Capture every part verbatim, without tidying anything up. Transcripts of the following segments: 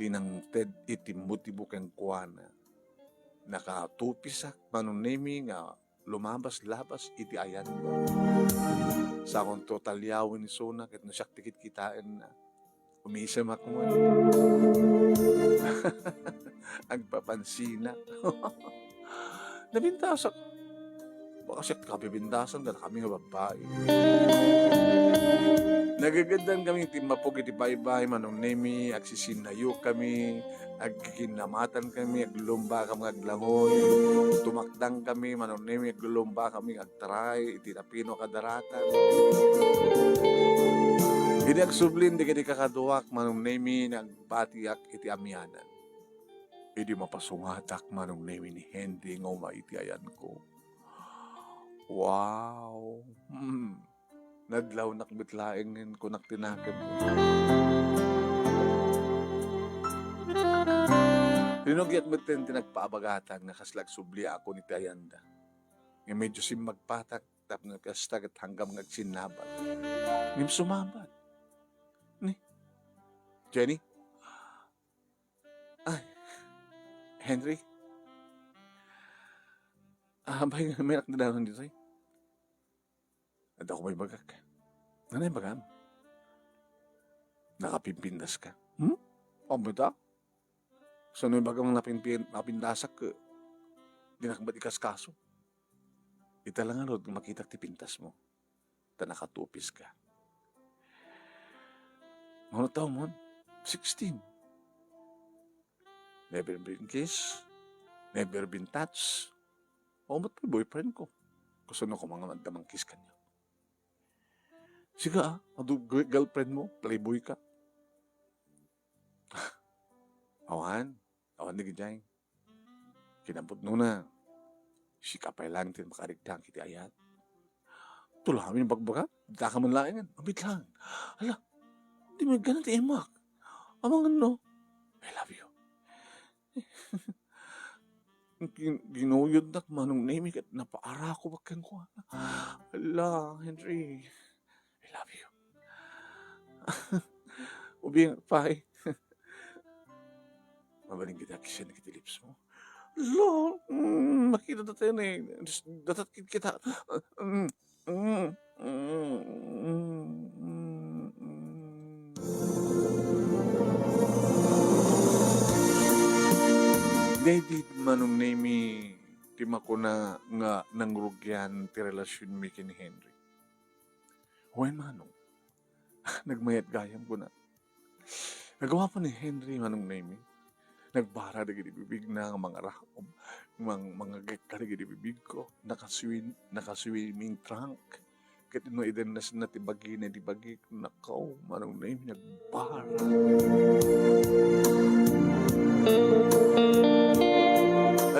ti nangted iti motibo kenkuana. Nakatupisak, Manong Nemi, nga lumabas-labas iti ayanko. Sakonto taliawen isuna ket no siak ti kitkitaenna, umisemak man. Agpapansinak. Nabintasak. Baka siak kabibintasan, kadakami nga babbai. Nagageddan kami timmapog iti baybay, Manong Nemi, agsisinnayo kami, agkikinnamatan kami, aglulumba kami nga aglangoy, tumakdang kami, Manong Nemi, aglulumba kami nga agtaray iti napino a kadaratan. Idi agsublin dagiti kakaduak, Manong Nemi, nagbatiak iti amianan. Idi mapasungatak, Manong Nemi, ni Henry nga uma iti ayanko. Wow! Hmm. Nadlawnak met laeng ngem kunak ti nakemko. Rinugiak metten ti nagpaabagatan nga kasla agsubliakon iti ayanda. Nga medyo simmagpatak tapno kasta ket hanggam nga agsinnabag. Ngem sumabad. Ni, Jenny? Ay, Henry? Ah, bay, may nakdadanon ditoy? Adda ko maibagak. Ano ibagam? Nakapimpintas ka. Hmm? Amo ta? Sano ibagam nga napinpin-, napintasak ket dinak met ikaskaso? Ita la ngarud nga makitak ti pintas mo. Ta nakatupis ka. Mano taw mon? Sixteen. Never been kiss. Never been touch. O, ba't may boyfriend ko? Kasano ko mga madda mang kiss kanya? Siga, ah, adu-, girlfriend mo, playboy ka. Awan, awan di gijay. Kinapudnona, sika pay lang ti makarikdang iti ayat. Tulamin bagbaga, dita ka man laengen, mabit lang. Ala, di may gana ti imak. Amangan no, I love you. Gin-, ginuyodnak Manong Nemi ket napaarako bakken kuana. Ala, Henry, I love you. Ubing pay. Mabalin kita kissen iti lips mo. Lo, mm, makita tayo ni, datat kita. Mm, mm, mm, mm, mm. Daydi Manong Nemi ti makuna nga nangrugian ti relasionmi ken ni Henry. Wen, Manong. Nagmayat gayam, kuna. Nagwapo ni Henry, Manong Nemi. Nagbara dagiti bibigna nga mangarakom, mang-, mangagek kadagiti bibigko. Nakaswim-, nakaswimming trunk. Ket no idennesna ti bagina, ti bagik, nakaw, Manong Nemi, nagbara.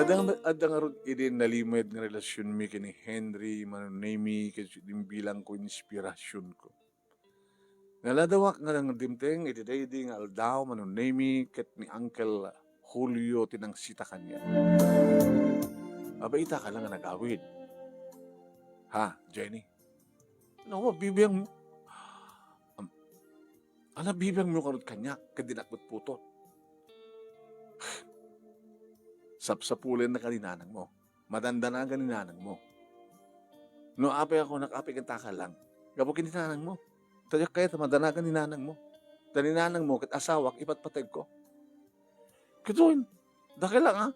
Adda, adda ngarud idi nalimed nga relasionmi ken ni Henry, Manong Nemi, ket imbilangko inspirasionko. Naladawak nga nangdimteng iti daydi nga aldaw, Manong Nemi, ket ni Uncle Julio ti nangsita kaniak. Abaita ka lang nga nagawid. Ha, Jenny? Ano, bibiang mo? Am-, ala, bibiang mo karud kaniak, ket dinak met putot. Sapsapulen na ka ni nanang mo. Madandanagan ni nanang mo. No apay ako, nakapay ken taka lang. Gapu ken ni nanang mo. Ta diak kayat a madanagan ni nanang mo. Ta ni nanang mo, ket asawak, ipatpategko. Kitoy, dakay lang, ah.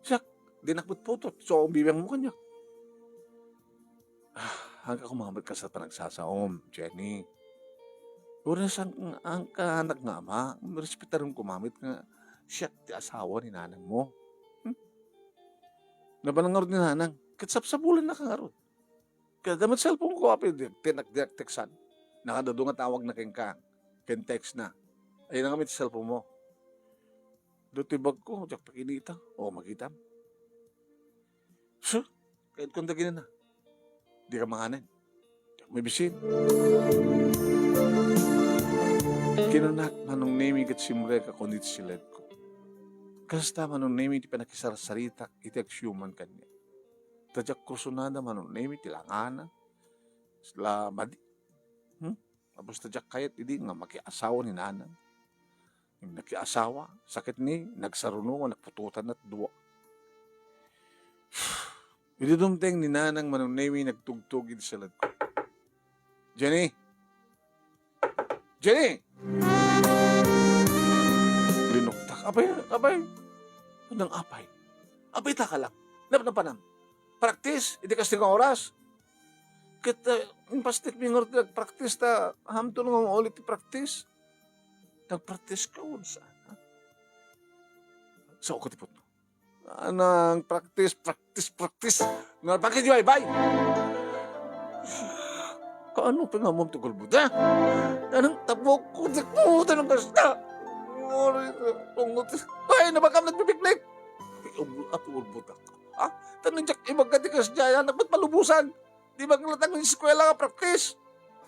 Siak, dinak met putot. So, bibiang mo kaniak. Ah, hangka kumamit ka sa panagsasaom, Jenny. Uray sa ang, ang kaanak nga ama, respetaron kumamit nga siak ti asawa ni nanang mo. Hmm? Nabanang ngarud ni nanang, ket sapsapulan na ka ngarud. Kaya damat cellphone ko, api, di, tinak, diak teksan. Nakadado nga tawag na kenka, ken text na. Ay, na kami ti cellphone mo. Do ti bag ko, diak pakinita. O, makitam. Sir, kahit kung dagina na. Di ka manganen. Diak mabisin. Kinunak, Manong Nemi, ket simrek a kunit siledko. Kasta, Manong Nemi, ti panakisarsaritak iti agsiuman kaniak. Ta diak kursunada, Manong Nemi, ti langana. La, madi. Hmm? Tapos ta diak kayat idi nga makiasawa ni nanang. Nakiasawa, sakit ni, nagsaruno, nagputotan at dua. Idi dumteng ni Nanang Manong Nemi, nagtugtog iti saladko. "Jenny! Jenny!" Linuktak. "Apay, apay?" "Nang apay? Apay ta ka lang? Napnapanam? Practice? Iti kasdi nga oras?" Ket, eh, impastik mi ngarud ti nagpractice ta, hamto nga mauli ti practice. Nagpractice ka, unsa? Ha? Sao ka ti putno? Anang practice, practice, practice. Nga, bakit yung ay, bay? Kaano pa nga mo ang tugol buta? Anang tapok ko, tapok ko, anong gasta? Ngori, tungot. Ay, nabakam nagpipiknik. Ay, ubul-, at ulbutak. Ha? Tanong jak, ibag ka ti kasjaya, nagpat palubusan. Di ba nga latang eskwela nga practice?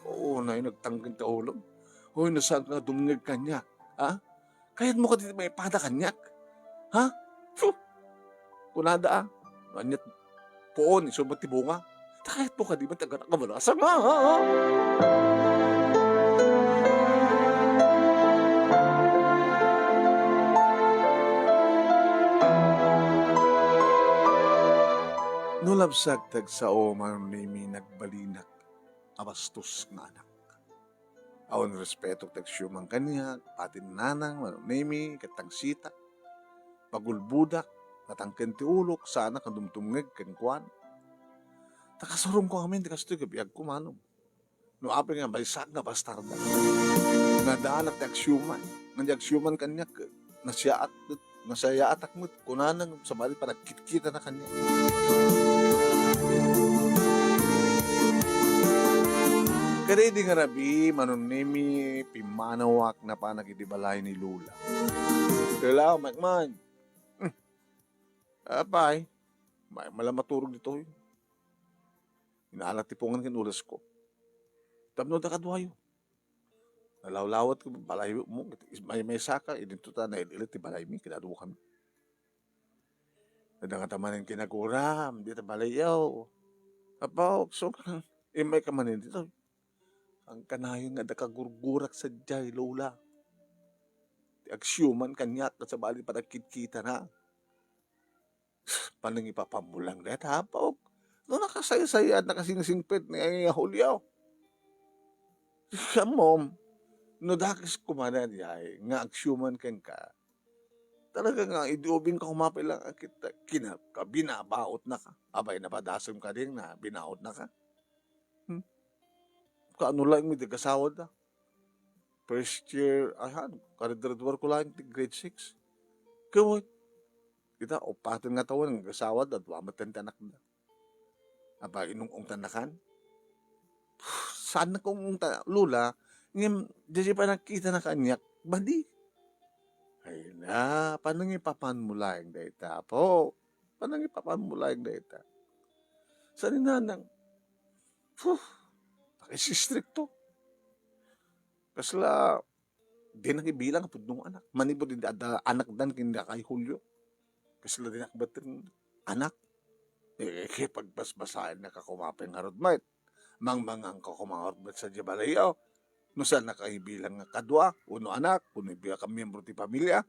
Oo, na yung nagtanggan ka ulo. Hoy, nasaan ka dumngeg kanya? Ha? Kayat mo ka di maipada kanyak? Ha? Phew! Kunada, ah. Anyat puon, isu met ti bunga. Kayat mo ka di ba taga nakabalasa nga, ha? Ha? No labsak ti agsao, Manong Nemi, nagbalinak a bastos nga anak. Awan respeto ti agsiuman kaniak, pati ni Nanang, Manong Nemi, ket tangsitak. Pagulbodak, natangken ti ulok, saanak nga dumdumngeg kenkuana. Ta kasarungko ngamin ti kastoy nga biagko, Manong. No apay nga maysaak nga bastarda. Nadaanak ti agsiuman. Nga ti agsiuman kaniak, nasiaat, nasayaatak met, kunana, sabali panagkitkitana kaniak. Kada idi nga rabii, Manong Nemi, pimmanawak napanak iti balay ni Lola. Lola, umayk man. Hmm. Apay, umayk man la maturog ditoy. Inaalat ti pungan ken ulesko. Tapno da kaduayo. Nalawlawet ko balay mo, may, maysaka, idinto ta nail-ilet ti balaymi, kidadua kami. Adda ngata manen kinaguram, dita balayyo. Apo, so, immay ka manen ditoy. Ang kanayon nga adda kagurgurak sadiay, Lola. Ti agsiuman kaniak, ket sabali panagkitkitana. Panangipapan mo lang dayta, Apo. No nakasaysayaat, nakasingsingpet ni Julio. Siya, Mom, no dakes ko man dayta nga agsiuman kenka, talaga nga idi ubing ka, umapay lang a kita, kina-, ka-, binabaotnaka. Abay, napadasem ka din na binaotnaka. Hmm? Kaano laeng mi ti agasawada? First year, ay, han, kagraduar ko laeng ti grade six. Kaway, kita, upaten nga tawen nga agasawada, dua met ti anakda. Aba, inung-ungtannakan? Saan na kung ta-, Lola, ngem, diay panagkitana kaniak, badi. Ay na, panangipapan mo laeng dayta, Apo. Panangipapan mo laeng dayta. Sa ni Nanang, huh, nakisistrikto. Kasla, dinak ibilang a pudno nga anak. Manipud idi adda anakdan ken Kay Julio. Kasla dinak batten anak. Eh, pagbasbasaennak a kumapay ngarud met. Mangmangan ka kumangarud met sadiay balayyo. No saan nakaibilang nga kadua, uno anak, uno ibilang ka miyembro ti pamilia.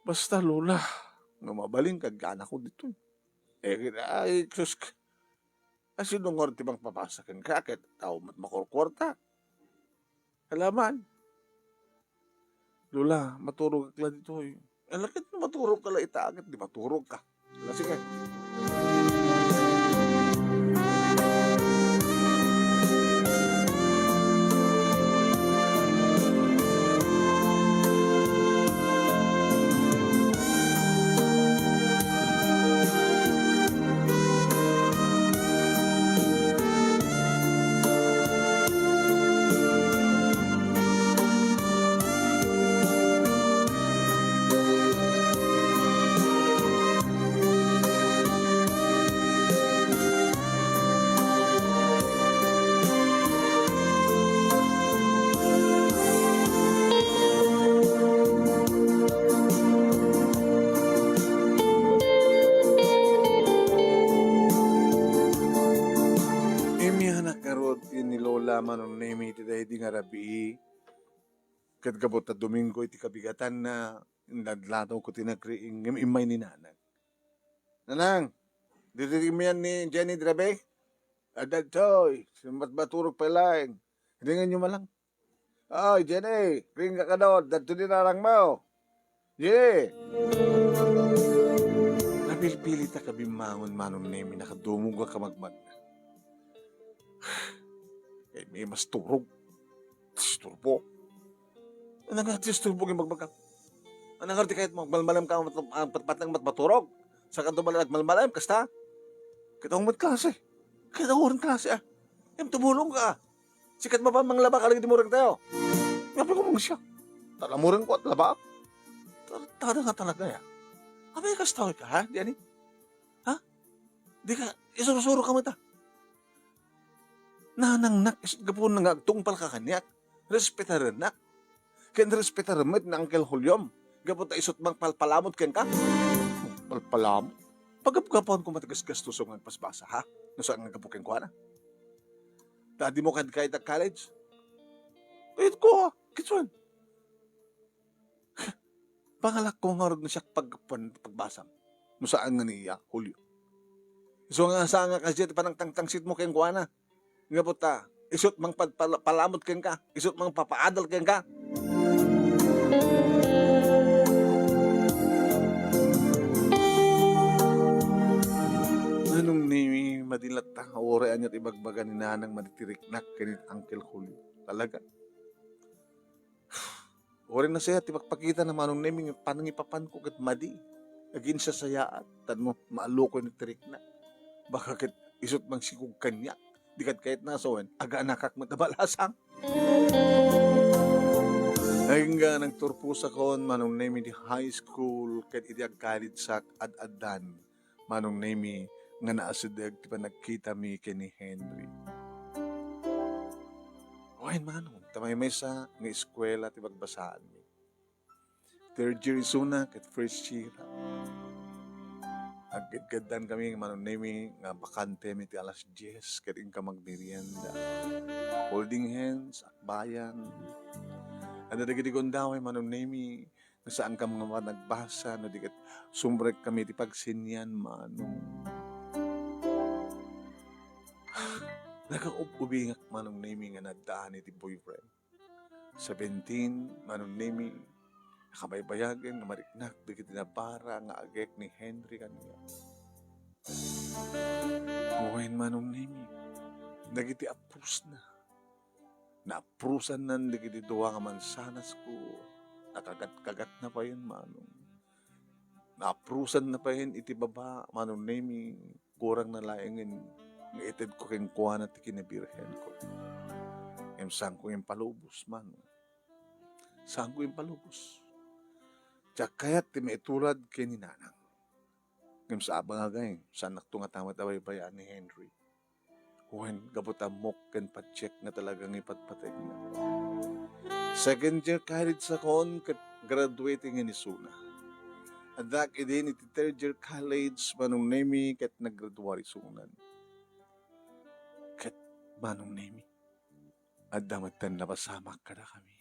Basta, Lola, nga mabalin ka, agyanakko ditoy. Eh, ay, sus, a, sino ngarud ti mangpapasa kenka ket tao met makurkuarta? Alaman. Lola, maturogak la ditoy. Ala ket no maturogka la ita, ket di maturogka. Ala, sige. Imianak ngarud ni Lola Manong Nemi ti daydi nga rabii. Ket gapu ta Domingo iti kabigatanna, inladladawko ti nagriing ngem immay ni Nanang. "Nanang, ditoy kami ni Jenny dirabi?" "Adda ditoy, simmatmaturog pay laeng. Ringanyo man lang." "Ay, Jenny, ringgak kano, adda ditoy ni nanangmo. Jenny!" Napilpilit a kabimmangon, Manong Nemi, nakadumog a kamagmagna. Kay may masturog. Disturbo. Ano nga disturbo yung magmagam? Ano nga di kahit magmalmalam ka, mat-, mat-, mat-, mat-, maturog? Saan ka dumalag agmalmalam, kasta? Kita mo klase. Kita mo rin klase, ah. Em, tumulong ka. Sikat mapang manglaba ka lagi di murag tayo. Nga pa kumang siya. Talamurin ko at laba. Tar-, tada nga talaga, ya. Abay, kasta ka, ha? Di ani? Ha? Di ka, isurusuro ka mata. Nanangnak, is-, gapu na nga agtungpal ka kaniak. Respetarennak. Ken respetaren met ni Uncle Julio. Gapu ta isut' mangpalpalamut kenka. Palpalamut? Pagapgapuan ko matigas gastuso nga agpasbasa, ha? No saan nga gapu kenkuana? Ta di mo kad kayat ag-college? Kayat ko, ha? Kitsuan. Pangalak ko nga ngarud no siak pag-, pag-, pagbasam. No saan nga ni iya, Julio. Isu nga saan nga kasdiay ti panangtangtangsit mo kenkuana. Nga puta, isut' mangpad-, pala-, palamut kenka, isut' mangpapaadal kenka. Manong Nemi, madi latta nga uray ania ti ibagbaga ni Nanang madi ti riknak ken ni Uncle Julio. Talaga. Uray nasayaat ti pakpakitana, Manong Nemi, nga panangipapanko ket madi. Aginsasayaat, tapno maallokoy ti riknak. Baka ket isut' mangsikog kaniak. Di kad kayat na sawen, agaanakak met a balasang. Agingga nagturposakon, Manong Nemi, di high school, ket idi ag-college-ak, ad-addan, Manong Nemi, nga naasideg ti panagkitami ken ni Henry. Wen, Manong, ta maymaysa nga eskuela ti bagbasaanmi. Third year isuna ket first year. Agkedkeddan kami, Manong Nemi, nga bakante mi ti alas dies ket inka magmerienda. Holding hands, akbayan. Adda dagiti gundaway, Manong Nemi, nga saan ka nga managbasa, no di ket sumrek kami ti pagsenian, Manong. Nakaub-ubingak, Manong Nemi, nga naddaan iti boyfriend. Seventeen, Manong Nemi, nakabaybayagen nga mariknak dagiti nabara nga agek ni Henry kaniak. Wen, Manong Nemi, dagiti apusna. Naaprusannan dagiti dua nga mansanasko. Nakagat-kagatna payen, Manong. Naaprusanna payen iti baba, Manong Nemi, kurangna laengen nga itedko kenkuana ti kinabirhenko. Ngem saanko impalubos, Manong. Saanko impalubos. Diak kayat ti maitulad ken ni Nanang. Ngem sa abangagay, saannakto nga tamet a baybayaan ni Henry. Wen, gapu ta ammok ken patiek nga talaga nga ipatpategna. Second year college-akon ket graduating nga isuna. Addak idin iti third year college, Manong Nemi, ket naggraduar isunan. Ket Manong Nemi, adda metten napasamak kadakami.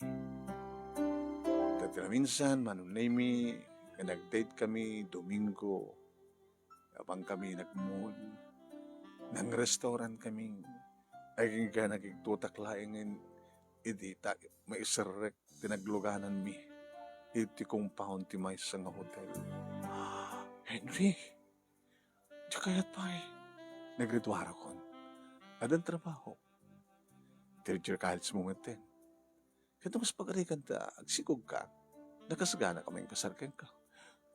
Ket naminsan, Manong Nemi, nga nag-date kami Domingo, Apan kami nagmall, nang-restaurant kami. Agingga nakigtotak laengen idi ta maiserrek ti naglugananmi iti compound ti maysa nga hotel. Henry, diak kayat pay. Naggraduarakon. Addan trabaho. Third year college mo metten. Ket no kas pagarigan ta agsikog ka, nakasagana ka maikasar kenka.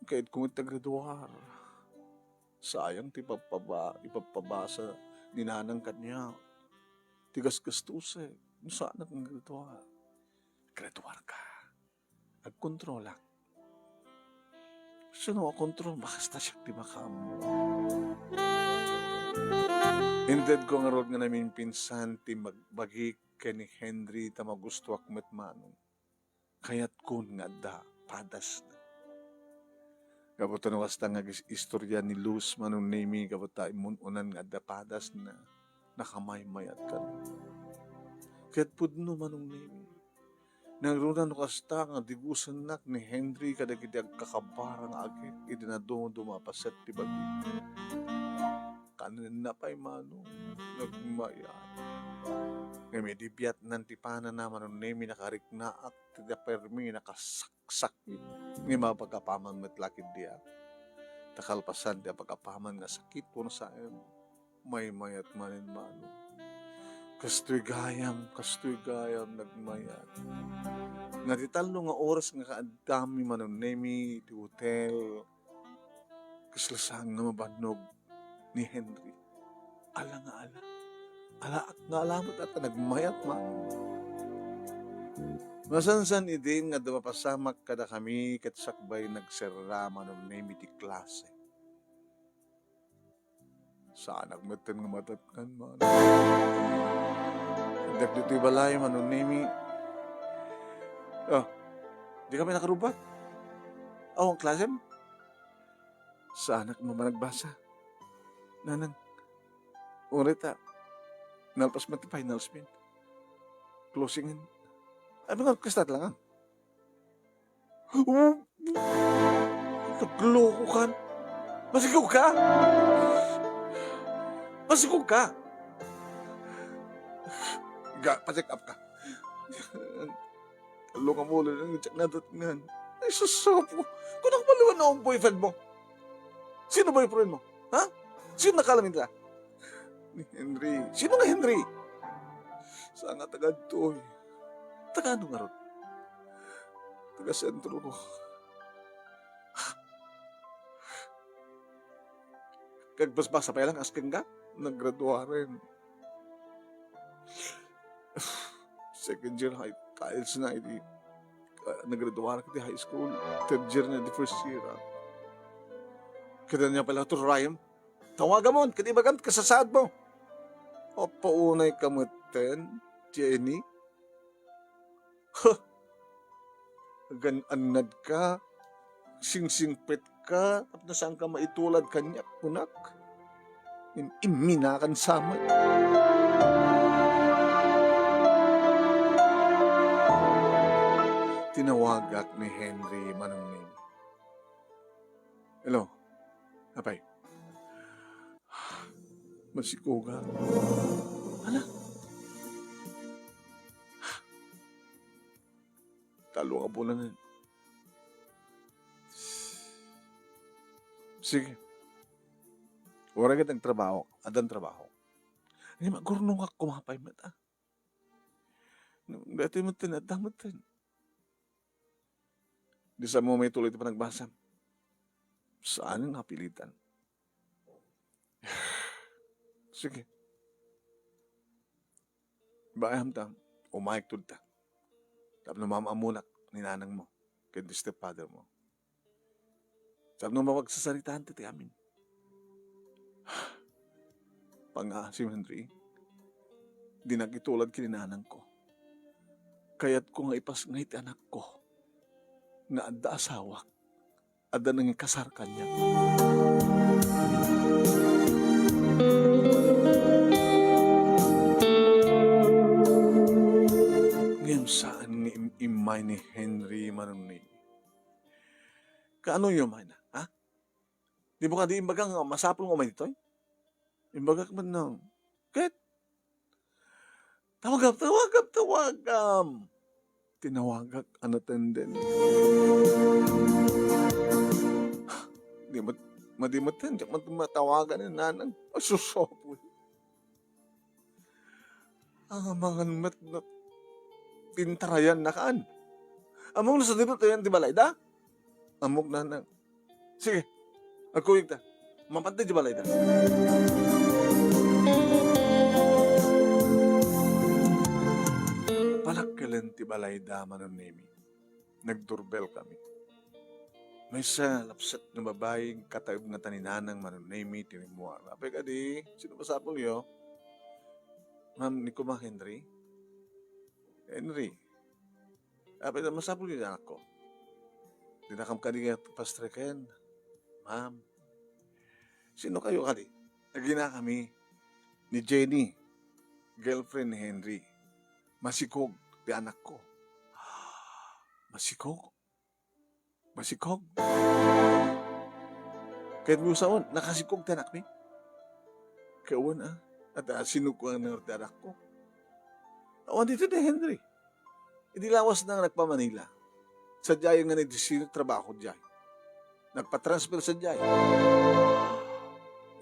Kayat ko met ti aggraduar. Sayang ti ipapaba-, ipapabasa ni Nanang kaniak. Ti gasgastusek, no saanak nga aggraduar. Graduar ka. Agkontrolak. Sino a kontrol? Basta siak ti makaammo. Intedko ngarud nga namimpinsan ti magbagi ken ni Henry ta magustoak met, Manong. Kayatkon nga adda padasna. Gapu ta no kasta nga agis-, istorya ni Luz, Manong Nemi, gapu ta immun-unan nga adda padasna, nakamaymayat kami. Ket pudno, Manong Nemi, Nangruna no kasta nga digusennak ni Henry kadagiti agkakabara nga agek idi nadumduma a paset ti bagi. Kanenna pay, Manong, nagmayat. Ngem idi biatnan ti panana, Manong Nemi, nakariknaak ti permi nakasaksakit. Ngem apagapaman met la ketdi a. Ta kalpasan ti apagapaman nga sakit wenno saem, maymayat manen, Manong. Kastoy gayam, kastoy gayam, nagmayat. Nga ti tallo nga oras nga kaaddami, Manong Nemi, iti hotel, kasla saan nga mabannog ni Henry. Ala nga ala. Ala nga ala met a ta nagmayat, Manong. Masansan idin nga dumapasamak kadakami ket sakbay nagserra, Manong Nemi, ti klase. Saanak metten nga madatngan, Manong. Dagditoy balay, Manong Nemi. Oh, dika pay nakarubbat? Awan klasem? Saanak nga managbasa. Nanang, uray ta, nalpas met ti finals min. Closingen. Ay, mga kasta lang, ah. Oh, nagloko ka. Masikog ka? Masikog ka? Ga, pa-check up ka. Tallo nga bulan ang check na datngan. Ay, sus, apo. Kung ako paliwan na ang boyfriend mo. Sino boyfriend mo? Ha? Sino nakalamin ka? Ni Henry. Sino nga Henry? Saan nga taga adtoy? Taga ano nga ron? Taga sentro ko. Kagbasbasa pa lang, asking ka? Naggraduaren. Second year high college na idi, ah, naggraduar ka ti high school. Third year na di first year, ah. Kada niya pala to, Ryan. Tawagan mo, kada ibagan, kasasaad mo. Apaunay ka metten, Jenny. Huh! Agan-annad ka, singsingpet ka, tapno saan ka maitulad kaniak, kunak. In-, imminakan sa met. Tinawagak ni Henry, Manong Nemi. Hello, apay. Masikog ka. Hala? Tallo nga bulan. Sige. Uray ket nagtrabaho. Addan trabaho. Ngem agurnongak koma pay met, ah. Daytoy metten, adda metten. Di sa mo maituloy ti panagbasam. Saan nga pilitan? Sige. Baayam ta, umayek tudta. Tapno maam-ammonak ni nanang mo, ken ti stepfather mo. Tapno mapagsasaritaan ti amin. Pangaasim, Henry, dinak itulad ken ni nanangko. Kayatko nga ipasngay ti anakko nga adda asawak, adda nangikasar kaniak. Ngem saan nga im-, immay ni Henry, Manong Nemi. Kaano yo, mayna, ha? Di mo kadi imbaga nga masapul nga umay ditoy? Imbagak man no. Ket, tawagam, tawagam, tawagam. Tinawagak, ano tenden. Di mat-, madi maten, di mat-, matawagan ni nanang. Ay, sus, apo. Ang amangan met no pintarayan na kaan. Ammok no sadino tayan ti balayda? Ammok, nanang. Sige, agkuyog ta. Mapatdi ti balayda. Panakkelen ti balayda, Manong Nemi. Nagdurbel kami. Maysa lapsat nga babai, kataeb nga ta ni nanang, Manong Nemi, ti rimmuar. Apay kadi, sino masapul yo? Ma'am, ni Kuma Henry? Henry. Apay, masapul yo, anakko? Dinakam kadi nga pastreken? Ma'am. Sino kayo kadi? Nagina kami ni Jenny, girlfriend ni Henry. Masikog ti anakko. Masikog? Masikog? Ket busaon, nakasikog ti anakmi? Ket wen, a, at, a, sinukkuan nga ti anakko. Awan ditoy ni Henry. Idi lawasna nga nagpa-Manila, sadiay nga nagdesisyon trabaho diay. Nagpa-transfer sadiay.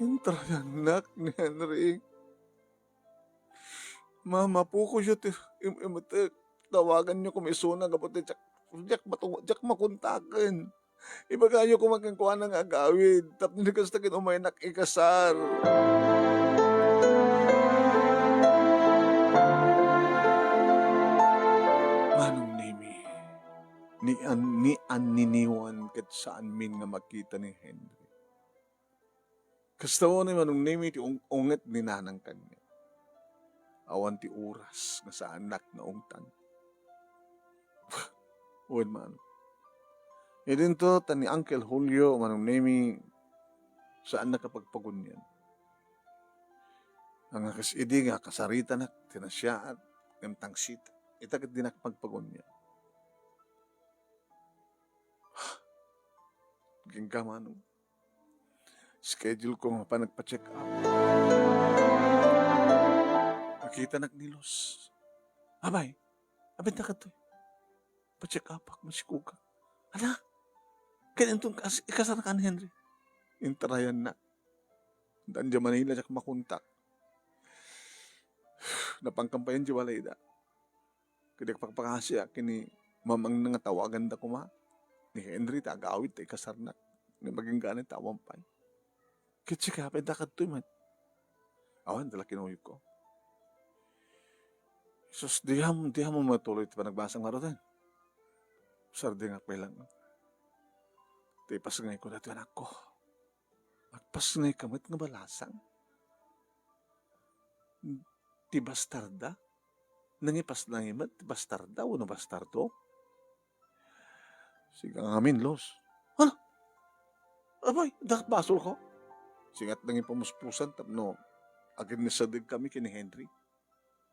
Intrayannak ni Henry. Mama, pukoyo ti im-, imetek. Tawaganyo koma isuna gapu ta diak, diak matu-, diak makontaken. Ibagayo koma kenkuana nga agawid, tapno di kasta ket umaynak ikasar. Manong Nemi, ni an-, ni anniniwan ket saanmin nga makita ni Henry. Kasta unay Manong Nemi ti ung-, unget ni nanang kaniak. Awan ti oras nga saannak nga ungtan. Wen, Manong. Idinto ta ni Uncle Julio, Manong Nemi, saannak a pagpagunian. Nga kas idi nga kasaritanak ti nasiaat ngem tangsit, ita ket dinak pagpagunian. Kenka, Manong. Schedule ko nga panagpa-check up. Nakitanak ni Luz. Abay, abay, ta kadtoy. Pa-check up ak, masikog ka. Ala, ket inton kas-, ikasarka ni Henry. Intarayannak. Haan diay Manila diak makontak. Napankampayan diay balayda. Ket agpakpakasiak ken ni mamangna nga tawaganda koma ni Henry ta agawid ta ikasarnak. Ngem agingga ta awan pay. Ket sika, pay da kadtoy met. Awan, dala kinuyogko. Sus, diham, diham matuloy ti panagbasam ngaruden. Sardengak pay lang. Ti ipasngayko daytoy anakko. Agpasngayka met nga balasang. Ti bastarda? Nangipasnay met ti bastarda wenno bastardo? Sika ngamin, Luz. Hala! Abay, dapat basolko. Singat nangipamuspusan tapno agin-, nasadeg kami ken ni Henry.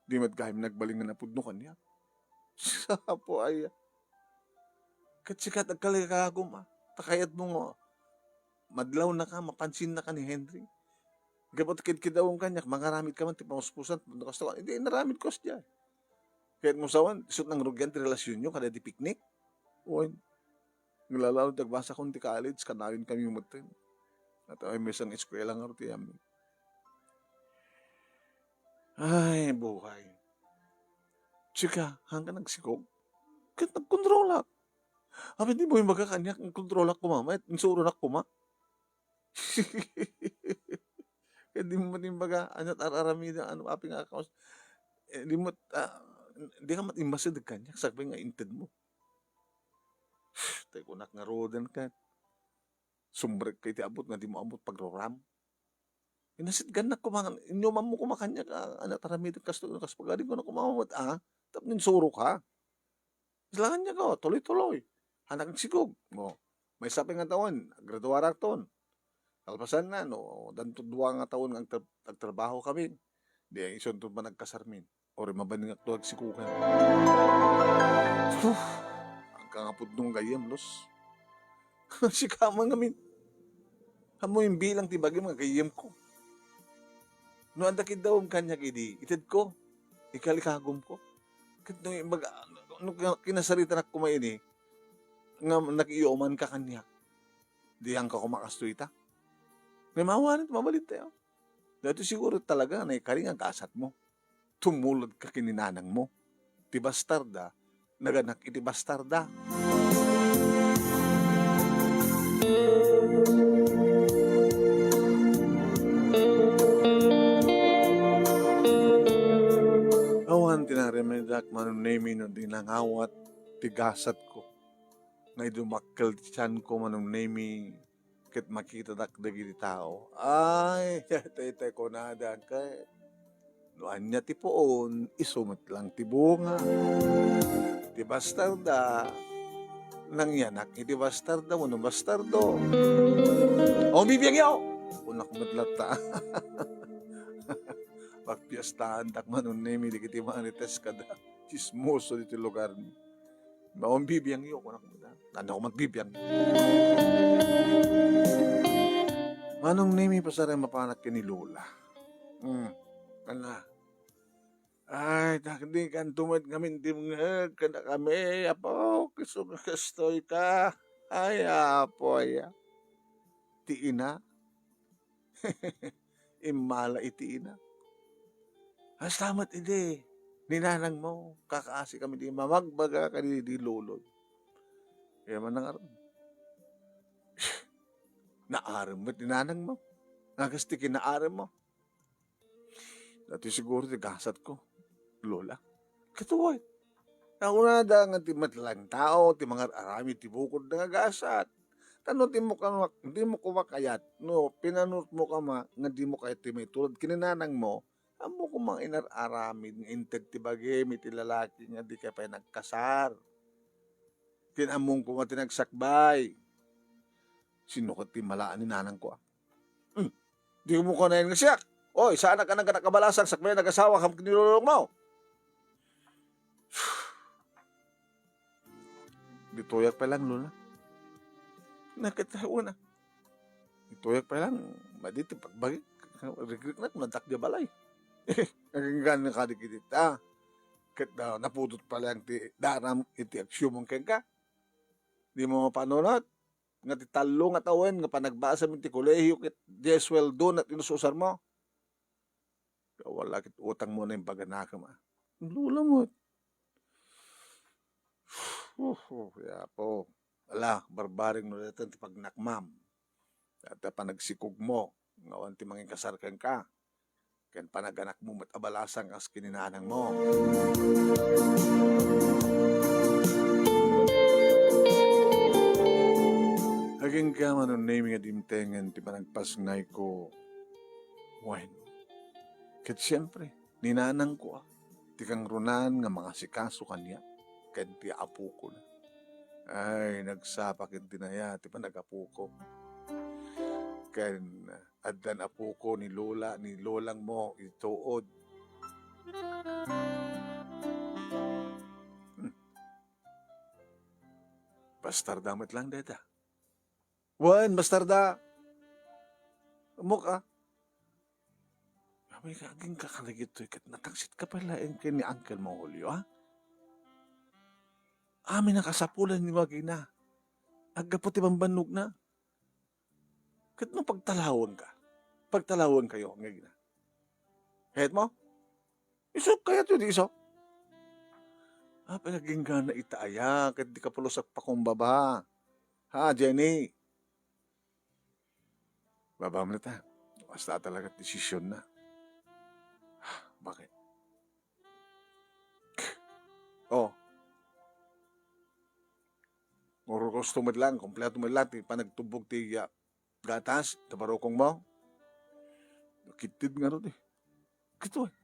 Di met gayam nagbalin nga napudno kaniak. Apo aya. Ket sika, agkalikagum, a. Ta kayatmo nga madlawnaka, mapansinnaka ni Henry. Gapu ta kidkidawem kaniak, mangaramidka man ti pamuspusan, no kasta, idi inaramidko sadiay. Kayatmo sawen, isu't nangrugian ti relasionyo kada idi piknik? Wen. Naglalalo ti agbasakon ti college, kanayon kami metten. At ay, maysa nga eskwela nga ti amin. Ay, buhay. Sika, haanka nagsikog? Ket nagkontrolak. Apay, dimo imbaga kaniak, nagkontrolak koma, met insuronak koma. Ket dimo met imbaga, ania ti ar-aramidem, ano, apay nga akaus-, eh, dimo, ah, dika met immasideg kaniak, sakbay nga intedmo. Tay kunak ngaruden ket sumrekka iti abut nga dimo ammot pagroram. Inasitgannak koma, inyumanmo koma kaniak, a, ania ti aramidem kastoy, kas pagarigan koma met, a, tapno insuroka. Isla kaniak, o, tuloy-tuloy. Haannak nagsikog. O, maysa pay nga tawen, graduarakton. Kalpasanna, no, addanto dua nga tawen nga agtra-, agtrabaho kami. Di, isunto man agkasarmin. Uray mabaningakto agsikogan. Sus! Agkangapudno nga gayyem, Luz. Sika man ngamin. Ammo imbilang ti bagim nga gayyemko. No adda kiddawem kaniak idi, itedko, ikalikagumko. Ket no mag-, no kinasaritanak koma idi, nga nag-iyomanka kaniak, di haanka koma kastoy ita. Ngem awanen ti mabalintayo. Daytoy siguro talaga nga naikari nga gasatmo. Tumulodka ken ni nanangmo. Ti bastarda, naganak iti bastarda. Awan ti narimedak, Manong Nemi, no di nangawat ti gasatko. Nga idi dumakkel ti tianko, Manong Nemi, ket makitadak dagiti tao. Ay, daytoy kunada ket, no ania ti puon, isu met lang ti bunga. Ti bastarda, nangyanak iti bastarda wenno bastardo. O, bibiangyo! Kunak met latta. Pagpiestaandak, Manong Nemi, dagiti marites kada tsismoso ditoy lugarmi. Maon bibiangyo, kunak met. Ania koma ti bibiang? Manong Nemi, pasaray mapanak ken ni Lola. Hmm. Ala. Ay, takdi kanto met ngamin dimngeg kadakami, Apo, isu nga kastoy ka. Ay, Apo, aya. Ti ina. Immala iti ina. Kasta met idi, ni nanangmo, kakaasi kami di mamagbaga kadi di lolo. Kaya man nangarod. Naarem met ni nanangmo. Nga kas ti kinaarem mo. Datoy siguro ti gasatko, Lola. Katuay. Naunada nga ti met laeng tao ti mangar-aramid ti bukodda nga gasat. Ta no dimo koma, dimo koma kayat, no pinanunotmo koma nga dimo kayat ti maitulod ken ni nanangmo, ammo koma inar-aramid nga inted ti bagim iti lalaki nga dika pay nagkasar. Ken ammom koma ti nagsakbay. Sino ket ti immalaan ni nanangko, a? Hmm. Dimo kanayon nga siak. Oy, saanak a nagkanak a balasang sakbay a nagasawa ken ni lolongmo. Ditoyak pay laeng, Lola. Nakatawa na. Ditoyak pay laeng, madi ti pagbagik. Rikriknak, nadak di balay. Naginggan na kadi kiti ta. Ket, ah, napudot pay laeng ti daram iti agsiumong kenka. Dimo mapanunot nga ti tallo nga tawen nga panagbasam iti kolehio ket dies sueldo na ti inus-usarmo. Wala ket utangmo nga imbaganakem, a. Lolo met. Hu, hu, ya Apo. Ala, barbareng no dayta ti pagnakmam. Dayta panagsikogmo nga awan ti mangikasar kenka. Ken panaganakmo met a balasang kas ken ni nanangmo. Agingga, Manong Nemi, nga dimtengen ti panagpasngayko. Wen, ket siempre, ni nanangko, a, ti kangrunaan nga mangasikaso kaniak ken ti apokona. Ay, nagsapa ken dinaya ti panagapoko. Ken addan apoko ni Lola, ni lolangmo, ituod. Hmm. Bastarda met laeng dayta. Wen, bastarda. Ammok, a. Ammok, agingga kadagitoy ket natangsit ka pay laeng ken ni Uncle Mongolio, a? Amin a kasapulan ni wagina. Aggapu ti bambannogna. Ket no pagtalawenka, pagtalawenkayo nga agina. Kayatmo? Isu, kayatyo di isu? A, panagingga na ita aya, ket di ka pulos agpakumbaba. Ha, Jenny? Babam na ta. Basta talaga desisyon na. Bakit? Oh. Or gusto mo lang, kompleto mo lang, ti panagtubog ti, ah, gatas, ti barukong mo. Kitid nga ro, eh. Kito, eh.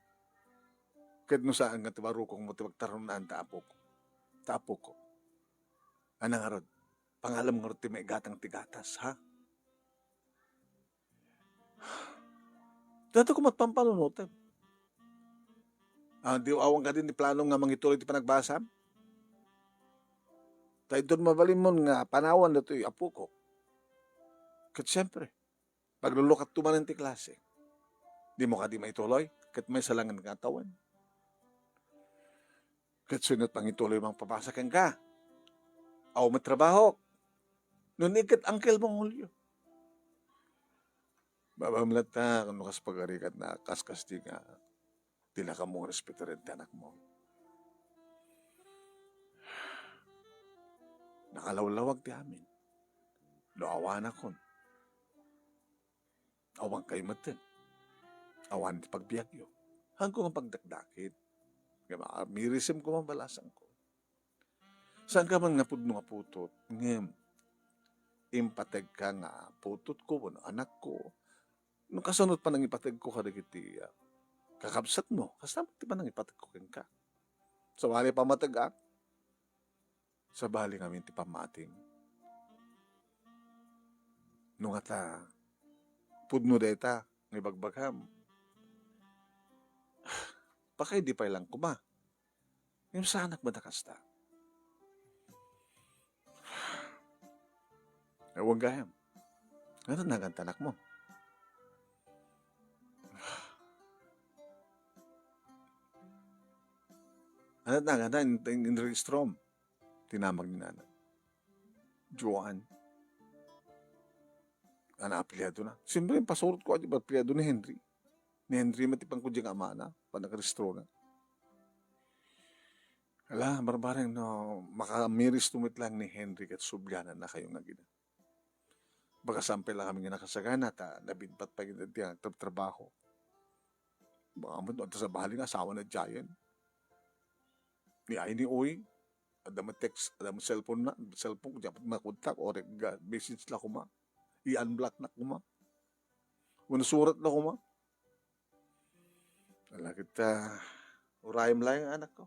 Ket no saan nga ti barukong mo, ti pagtarunaan, ta apok. Ta apok. Ana nga ro, pangalam nga ro ti maigatang ti gatas, ha? Dayta koma ti pampanunotem. Ah, di awan kadi ni plano nga mangituloy ti panagbasam? Ta inton mabalinmon nga panawan datoy apoko. Ket siempre, paglulukatto manen ti klase. Dimo kadi maituloy? Ket maysa laeng nga tawen. Ket sino ti mangituloy mangpabasa kenka? Awan met trabahok. No ni ket Uncle Mongolio. Babam latta, no kas pagarigat na, kas kasti nga, dina kamo respetaren ti anakmo. Nakalawlawag ti amin. No awanakon, awan kayo metten. Awan ti pagbiagyo. Hanko nga pagdakdakit. Nga ma-, mirisim ko man balasangko. Saan ka man nga pudno nga putot, ngem impategka nga putotko wenno anakko. No kasano ti panangipategko kadagiti, ah, kakabsatmo, kasta met ti panangipategko kenka. Sabali pammateg-ak, sabali ngamin ti pammatim. No ngata, pudno dayta nga ibagbagam, pakaidi pay lang koma. Ngem saanak met a kasta. Awan gayam. Ano nagantanak mo? Ano naganta in, in, in registrom? Tinamag ni Nana. Joan. Ana apelyado na. Siyempre, pasurot ko, adi, apelyado ni Henry. Ni Henry, matipan ko diyang amana, panagrehistro na. Ala, barbareng no, makamiris tumitlang ni Henry ket sublianan na kayo nga gina. Baga sampay lang kami nga nakasagana, ta nabidbat pa gina diyan, trab-trabaho. Baka mo, ito sa baling asawa na Giant. Ni ay ni Uy, adda mo text, adda mo cellphone na, cellphone ko, dapat makontak, o reg-, message la kuma. I-unblock na kuma. Wenno surat na kuma. Ala kita, urayem laeng, anakko.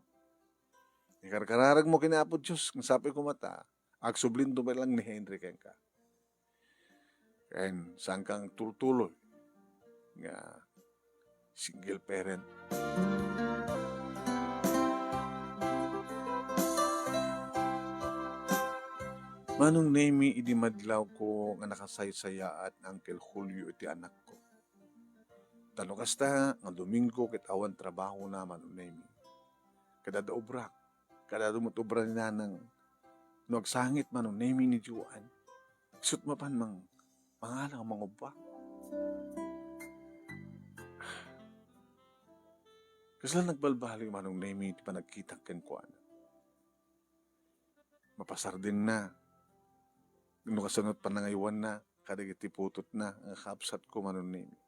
Ikarkararag mo ken Apo Dios, nga sapay kuma ta, agsublinto met lang ni Henry kenka. Ken saan kang tultuloy nga single parent. Manong Nemi, idi madlawko nga nakasaysayaat ni Uncle Julio iti anakko. Ta no kasta nga Domingo ket awan trabahona, Manong Nemi. Kada da obrak, kada da met obra ni Nanang. No agsangit, Manong Nemi, ni Joan, isut mapan mang-, mangala nga mangubba. Kasla nagbalbaliw, Manong Nemi, ti panagkitak kenkuana. Mapasardengna. No kasano panangaywanna kadagiti putotna nga kakabsatko, Manong Nemi.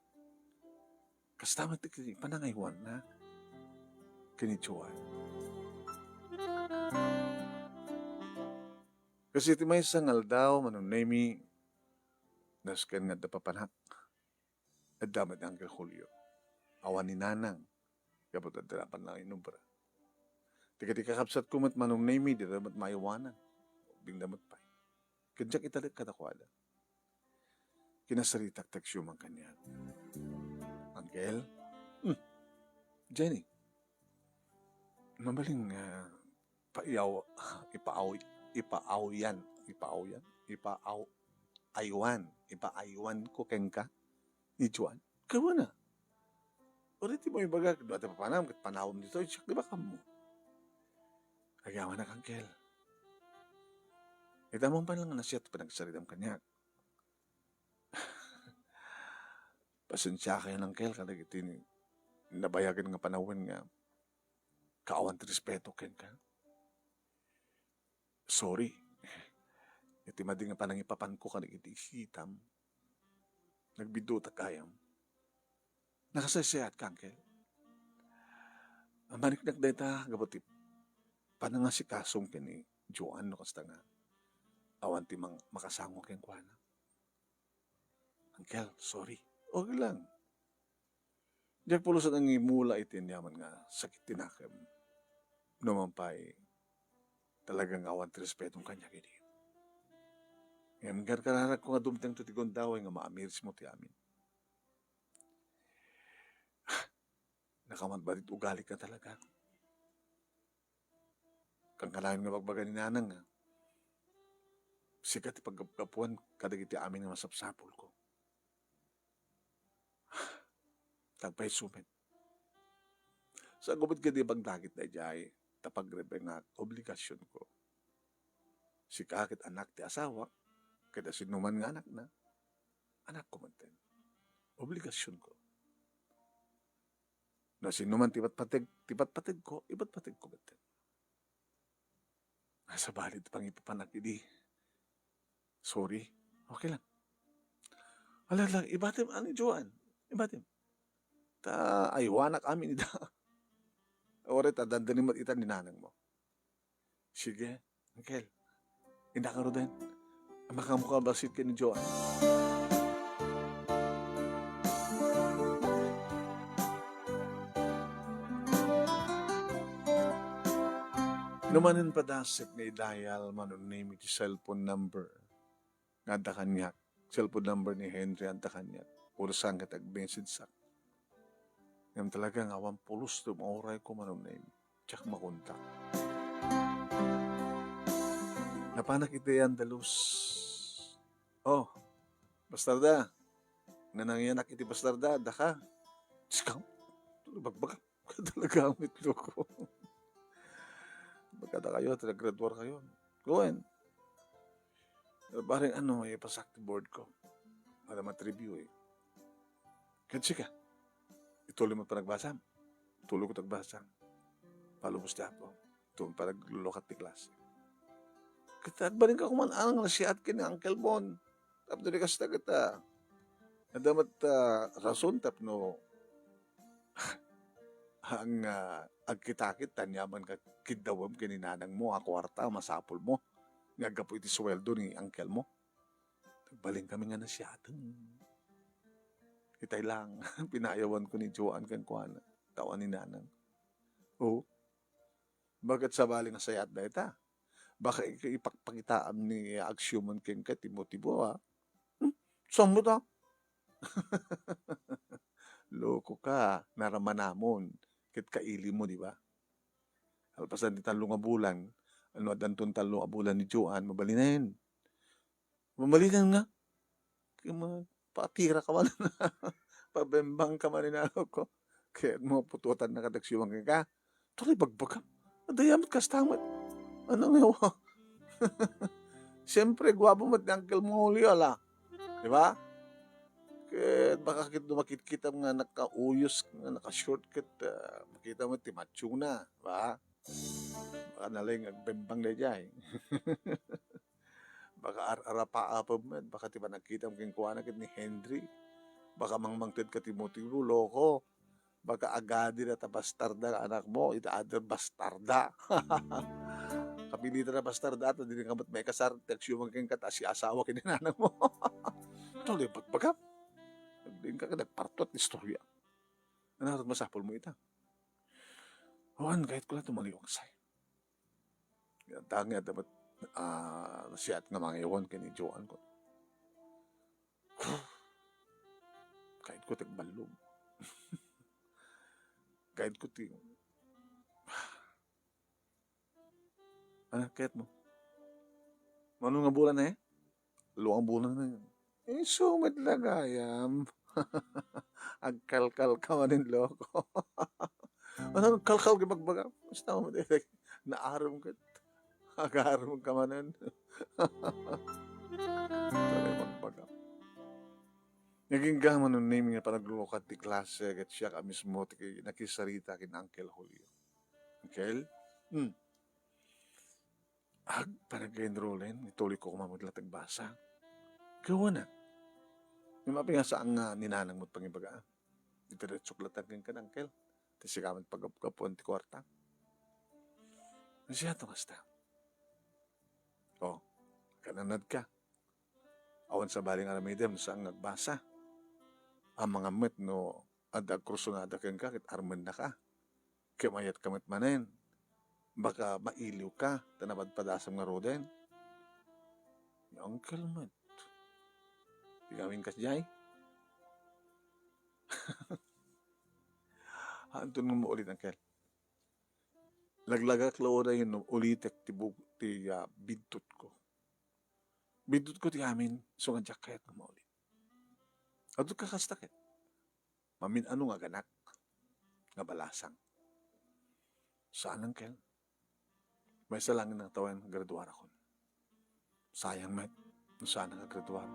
Kasta met ti panangaywanna ken ni Joan. Kas iti maysa nga aldaw, Manong Nemi, nasken nga adda papanak. Adda met ni Uncle Julio. Awan ni Nanang. Gapu ta adda la pay nga inobra. Ti kadi kakabsatko met, Manong Nemi, dida met maaywanan. Ubingda met pay. Ket diak italek kadakuada. Kinasaritak ti agsiumang kaniak. Uncle? Hmm. Jenny. Mabalin nga paiyaw-, ipaaw-, ipaawyan, ipaawyan, ipaaw-, aywan, ipaaywanko kenka ni Joan. Kawana. Uray ti mo ibaga, dua ti papanam, ket panawem ditoy, siak di ba kamo? Agyaman na, Uncle. Ita mo pa lang nasiat panagsaritam kaniak. Pasensiakayon, Uncle, kadagiti nabayagen nga panawen nga kaawan ti respeto kenka. Sorry. Iti madi nga panangipapanko kadagiti isitam, nagbidutak gayam. Nakasaysayaat ka, Uncle. Maniknak dayta gapu ti panangasikasom ken ni Joan no kasta nga awan ti mang-, makasango kenkuana. Uncle, sorry. Okay lang. Diak pulos a nangimula iti aniaman nga sakit ti nakem. No man pay, talaga nga awan ti respetom kaniak idi. Ngem karkararagko nga dumtengto ti gundaway nga maamirismo ti amin. Nakamatbati ti ugalika talaga. Kankanayon nga bagbaga ni Nanang nga, sika ti paggapgapuan kadagiti amin nga masapsapulko. Tagpayso met. Sagumet kadi pagdagit daydiay, ta pagrebengak, obligasionko. Sika ket anak ti asawak, ket asinoman nga anakna, anakko metten. Obligasionko. No sinoman ti patpateg-, ti patpategko, ipatpategko metten. Sabali ti pangipapanak idi. Sorry. Okay lang. Ala lang, ibatim, ani Joan? Ibatim. Ta aywanak amin ida. Ore, ta dandani met ita ni nanang mo. Sige, Uncle. Innak ngaruden. Makaammo ka bassit ken ni Joan. No manen padasek nga i-dial, Manong Nemi, ti cellphone number nga adda kaniak, cellphone number ni Henry adda kaniak, uray saan ket ag-message-ak. Ngem talaga nga awan pulos ti maurayko, Manong Nemi. Diak makontak. Napanak iti Andalus. Oh, bastarda. Nanangianak iti bastarda, daka. Sika, bagbagam. Talaga, met loko. Magkada kayo, talagraduar kayo. Gawin. Pero bareng ano, ipasak ti board ko. Para mat-review eh. Ket sika, ituloy mo panagbasam. Tuloy ko tagbasa. Palubos ti Apo. Ituloy panaglukat ti klase. Ket agbalin ka kuman ang nasiat ken ni Uncle Bon. Tapno di kasta ket, ah, adda met, ah, rason tapno ang, ah, agkitakit ta aniaman ka kiddawem ken ni nanang mo a kuarta a masapul mo nga aggapu iti suweldo ni uncle mo. Nagbalin kami nga nasiaten. Itay lang, pinayawan ko ni Joan kenkuana. Tawa ni nanang. Oo. Baket sabali nga sayat dayta? Baka ik-, ipakpakitaam ni aksiuman kenka ti motibo, ha? Hmm? Saan mo ta? Loko ka, naramanamon. Ket kaili mo, di ba? Alpasan ti tallo nga bulan, ano, addanton tallo nga bulan ni Joan, mabalinen. Mabalinen nga. Kaya mga patira ka man. Pabembang ka man, inano ko. Kaya mo pututan na kadaksiwang ka. Tuloy bagbagam. Adayamit kasta met. Ano nga wa? Siyempre, gwapo met ni Uncle Mongolio, ala. Di ba? Ket baka ket dumakit-kitam nga nakauyos, nga naka-short ket, ah, makita mo ti macho na, ba? Baka nalaing agbembang daydiay. Baka ar-arapaapem met, baka ti panagkitam kenkuana ket ni Henry. Baka mangmangted ka ti motibo, loko. Baka agadi na ta bastarda nga anak mo, ita adda bastarda. Kapilitan na bastarda, ta diri ka met maikasar, ti aksiuman kenka, ta siasawa ken ni nanang mo. Tuloy bagbagam. Nagdiin ka, nagpartuat ti istorya. Ano, masapul mo ita? Wan, kahit ko lang tumaliwang say. Tangi at dapat, ah, nasiat nga mangiwan ken ni Joan ko. Kahit ko tagballog. Kahit ko ti-, ano, kahit mo? Mano nga bulan eh? Luang bulan na yun. Eh, sumat lang ayam. Agkalkal ka manen, loko. Ano, agkalkal ka magbaga? Basta mo, naaram ka. Agaram ka manen. Talaga magbaga. Naging gaman nun ni nga panaglukat ti klase, ket siya ka mismo ti nakisarita ken Uncle Julio. Uncle? Hmm. Ag, panag-enrollen, ituloy ko kuman met la tagbasa. Gawana. Ni mapi nga saan nga ni nanang met pangibaga. Diretso la taggen kan Uncle. Ti sika met pagapgapuan ti kuarta. Siya to kasta. Oh, kananad ka. Awan sabali nga aramidem no saan nga agbasa. Amangan met no adda agkursunada kenka ket armenna ka. Ket mayat ka met manen. Baka mailiw ka, ta napadpadasam ngaruden. Ni Uncle met. Ti ngamin kasdiay? Haanton nga maulit, Uncle. Laglagak la uray no ulitek ti bug-, ti, ah, bidtutko. Bidtutko ti amin, isu nga diak kayat nga maulit. Adtoka kasta ket. Mamin-ano nga aganak nga balasang. Saan, Uncle? Maysa laeng nga tawen, graduarakon. Sayang met, no saan nga graduar.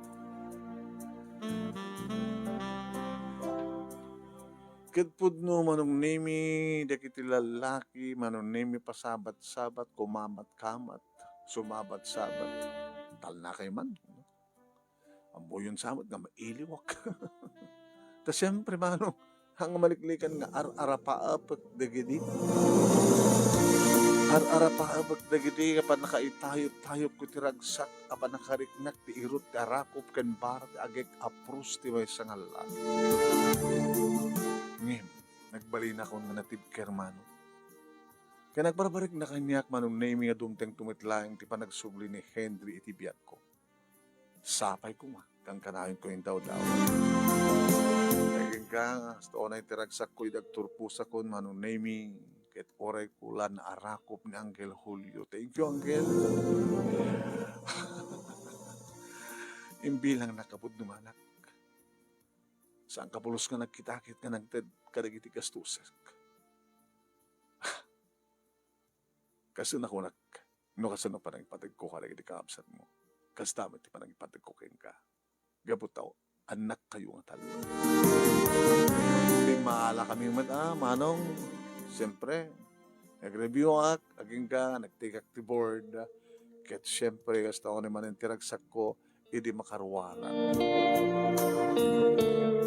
Ket pudno, Manong Nemi, dagiti lallaki, Manong Nemi, pasabat-sabat, kumamat-kamat, sumabat-sabat. Talnakay man. Ammoyon sa met nga mailiwak. Ta siempre, Manong, nga maliklikan nga ar-arapaapek dagidi. Ar-arapaapek dagidi a pannakaitayop-tayopko ti ragsak a pannakariknak ti irut ti arakop ken bara ti agek a pros ti maysa nga lallaki. Ngem, nagbalinakon nga natibker, Manong. Ken nagbarbarikna kaniak, Manong Nemi, nga dumtengto met laeng ti panagsubli ni Henry iti biagko. Sapay koma, kankanayon ko indawdaw. Nagingga, hasta unay ti ragsakko idi agturposakon, Manong Nemi, ket uray ko la naarakop ni Uncle Julio. Thank you, Uncle. Imbilangnak a pudno nga anak. Saan ka pulos nga nagkitakit nga nagted kadagiti gastusek. Kasano kunak, no kasano panangipategko kadagiti kakabsatmo, kasta met ti panangipategko kenka. Gapu ta annakkayo nga tallo. Pimmaalakami met, a, Manong, siyempre, nag-review ak, agingga, nagtake ak ti board, ket siyempre, kasta unay manen ti ragsakko, idi makaruarak.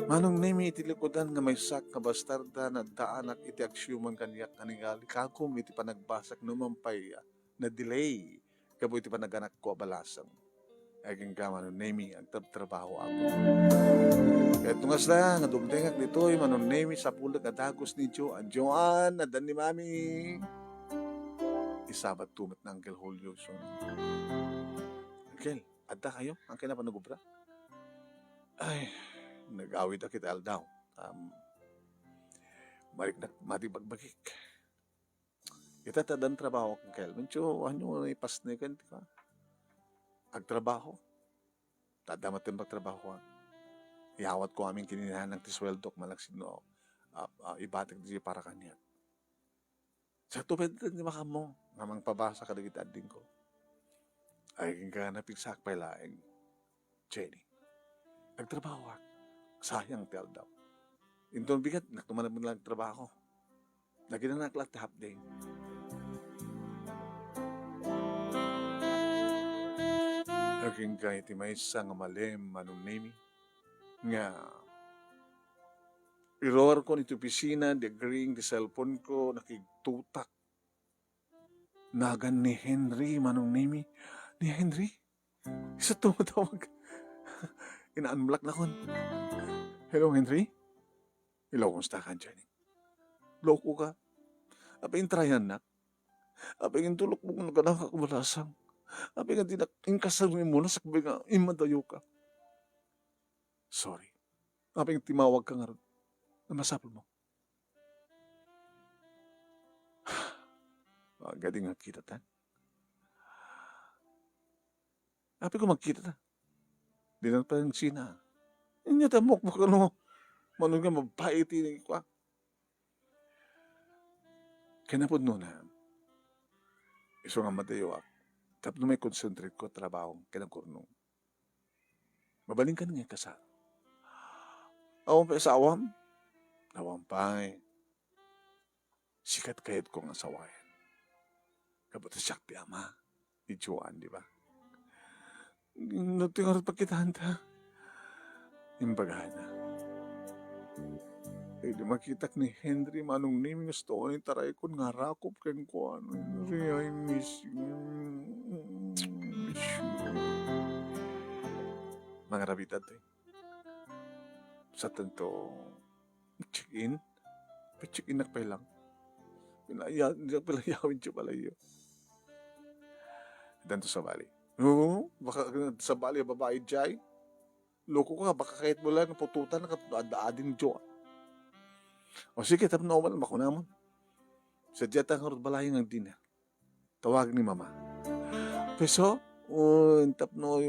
Manong Nemi, iti likudan nga maysak nga bastarda, naddaanak iti agsiuman kaniak nga ningalikagum iti panagbasak no man pay, a, na-delay gapu iti panaganakko a balasang. Agingga, Manong Nemi, agtrabtrabaho ako. Ket no kasta nga dumtengak ditoy, Manong Nemi, sapulek a dagus ni Jo-, a Joan, addan ni Mami. Isabat to met ni Uncle Julio, so, Uncle, adda kayo? Angkay na panagobra? Ay, nag-awid ak iti aldaw. Um, balik na, mati bagbagik. Ita ta dan trabaho, Uncle. Mencho, ano, ipasneken ti ka? Agtrabaho. Tadda maten pagtrabaho, a. Iyawat ko amin ken ni nanang ti sueldok, malaksid no, a, a, ibatek di para kaniak. Sa tuped ti makammo, nga mangpabasa kadagiti addingko. Ay, agingga, napigsaak pay laeng. Jenny, agtrabahoak. Sayang ti aldaw. Inton bigat, naktuman lang trabaho. Naginanak la ti half day. Agingga iti maysa nga malem, Manong Nemi, nga iruarkon iti opisina, di agring ti cellphone ko, nakigtutak. Nagan ni Henry, Manong Nemi. Ni Henry? Isu ti tumatawag. Inaan black na kon. Hello, Henry? Hello, kumusta ka, Jenny? Loko ka. Apay intrayannak? Apay intulok mo nga nagkadaka ko balasang? Apay nga dinak inkasar ni muna sakbay nga imadayo ka? Sorry. Apay nga timawag ka ngarud? Nga masapul mo? Agadi nga kita ta. Apay ko magkita ta. Di na pa yung sina. Inya ta mukmuk ano. Manong nga mababae ti ni kwa. Kaya napudno na. Isu nga madayo ak. Tapno may concentrate ko trabaho. Kaya nagkurnong. Mabalin ka nga kasar. Awan pa asawam? Awan pa eh. Sikat kayat ko nga asawayan. Kabat siak ti ama. Ni Joan, di ba? No, ti ngarud pakitaan ta. Imbagana. Eh, di makitak ni Henry, Manong Nemi, nga gusto ko ni taray kun nga rakop ken kuan. Henry, I miss you. Miss you. Mga rabitan to eh. Sa tanto, check-in? Pa-check-in nak pay lang. Pinaya-, di pinayawid ti balay. Danto sabali. Oo, baka sabali a babae jay. Loko ka, baka kayat mo lang pututan ka, ad-, adin jo. O sige, tapno uman, makunamon. Sa diya ta ngarud balay nga dinner. Tawag ni Mama. Peso? O, tapno,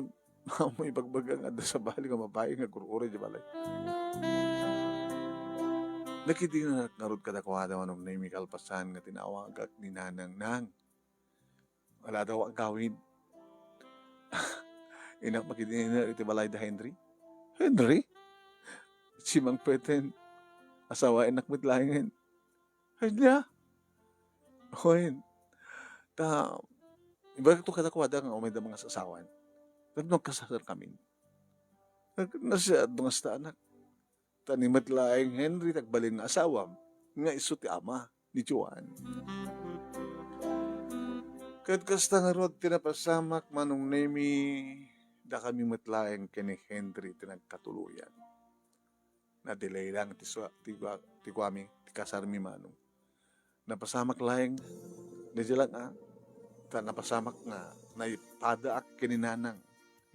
Mama, ibagbaga nga adda sabali nga babae nga gur-uray di balay. Nakidinner ngarud kadakuada, Manong Nemi, kalpasan nga tinawagak ni Nanang, Nang, wala daw agawid. Innak makidinner iti balay da Henry. Henry? Si Mang Peten. Asawa, innak met laengen. Ania? Wen, ta, ibaga to kadakuada nga umay da mangasasawan. Tapno agkasarkamin. Nag-, nasiaddo nga sta anak. Ta ni met laeng Henry ti agbalin nga asawam, nga isu ti ama ni Joan. Ket kasta ngarud ti napasamak, Manong Nemi, dakami met laeng ken ni Henry ti nagkatuloyan. Na-delay lang ti sua-, ti gua-, ti kuami, ti kasarmi, Manong. Napasamak laeng, daydiay lang, ah. Ta napasamak nga naipadaak ken ni Nanang.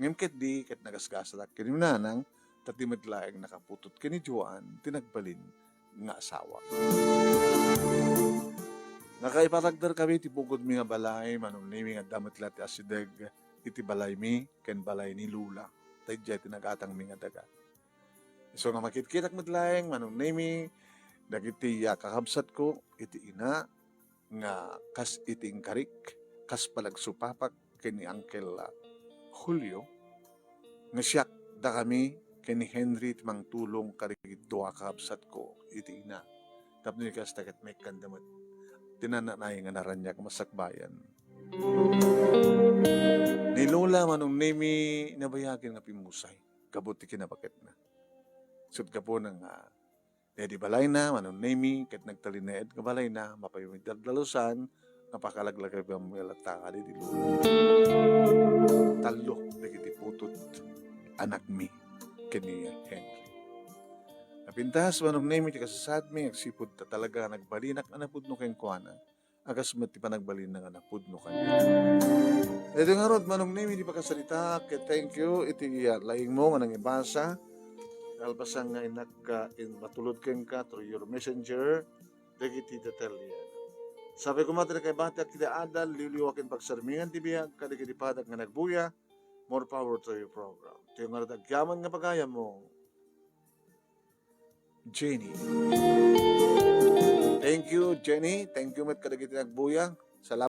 Ngem ketdi, ket nagasgasatak ken ni Nanang, ta ti met laeng nakaputot ken ni Joan ti nagbalin nga asawa. Nakaiparagder kami ti bukodmi nga balay, Manong Nemi, nga adda met la ti asideg iti balaymi ken balay ni Lola. ta idiay ti nagatangmi nga daga. Isu nga makitkitak met laeng, Manong Nemi, dagiti, ah, kakabsatko iti ina nga kas iti inkarik, kas panagsupapak ken ni Uncle, ah, Julio, nga siak, dakami ken ni Henry ti mangtulong kadagiti dua a kakabsatko iti ina. Tapno kasta ket maikkanda met ti nananay nga naraniag masakbayan. Ni Lola, Manong Nemi, nabayagen nga pimmusay gapu ti kinabaketna. Isut' gapuna nga, ah, daydi balayna, Manong Nemi, ket nagtalinaed nga balayna, mapay met daldalusan, nga pakalaglagipem nga latta kadaydi Lola. Tallo dagiti putod anakmi ken ni Henry. Napintas, Manong Nemi, ti kasasaadmi, agsipud ta talaga nagbalinak a napudno kenkuana. A kas met ti panagbalinna nga napudno kaniak. Daytoy ngarud, Manong Nemi, ti pakasaritaak, ket thank you iti, ah, laingmo nga nangibasa. Nalpasan nga innak, ah, in-, matulod kenka through your messenger, dagiti detalye. Sapay koma ti nakaibatiak iti adal, liwliwa ken pagsarmingan ti biag, kadagiti padak nga nagbuya, more power to your program. Iti ngarud agyaman nga pagayammo, Jenny. Thank you, Jenny. Thank you met kadagiti nagbuya. Salamat.